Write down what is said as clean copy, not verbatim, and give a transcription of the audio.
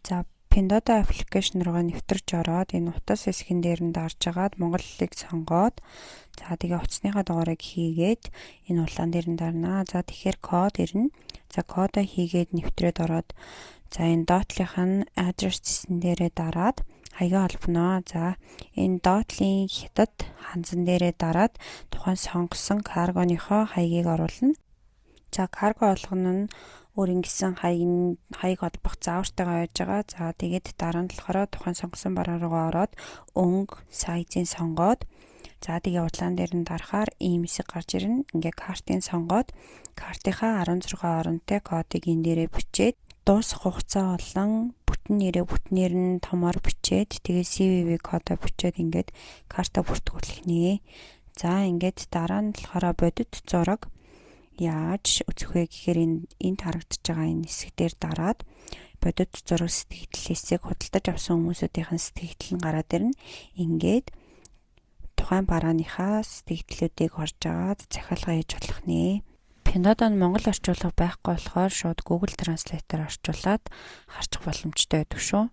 За, Pinduoduo application руугаа нэвтэрч ороод, энэ утас хэсгэн дээр нь дарж агаад, монгол хэлийг сонгоод, за, тэгээ утасныхаа дугаарыг хийгээд энэ улаан дээр нь дарнаа. За, тэгэхээр код ирнэ. За, кодоо хийгээд нэвтрээд ороод, за, энэ доотлынх нь address гэсэн дээрээ дараад хаягаа холбоно. За, энэ доотлын хятад ханзан дээрээ дараад тухайн сонгосон каргоныхоо хаягийг оруулна. За, карго болгоно нь өөр ингэсэн хаяг хаяг холбох заавартайгаа байж байгаа. За, тэгээд дараа нь болохоор тухайн сонгосон бараа руугаа ороод өнгө, size ыг сонгоод, за, тэгээ улаан дээр нь дарахаар ийм хэсэг гарч ирнэ. Ингээ картыг сонгоод, картынхаа 16 оронтой кодыг энэ дээрээ бичээд, дуусах хугацаа болон бүтэн нэрээ бүтнээр нь томоор бичээд, тэгээ CVV кодоо бичээд, ингээд карта бүртгүүлэх нэ. За, ингээд дараа нь болохоор бодит зураг яаж үзэх вэ гэхээр энэ энд харагдаж байгаа энэ хэсэг дээр дараад бодит зураг сэтгэгдэл хэсэг, худалдаж авсан хүмүүсүүдийн сэтгэгдэл нь гараад ирнэ. Ингээд тухайн барааныхаа сэтгэгдлүүдийг орж агаад захиалга хийж болох нэ. Pinduoduo нь монгол орчуулга байхгүй болохоор шууд Google Translate-аар орчуулад харчих боломжтой байдаг шүү.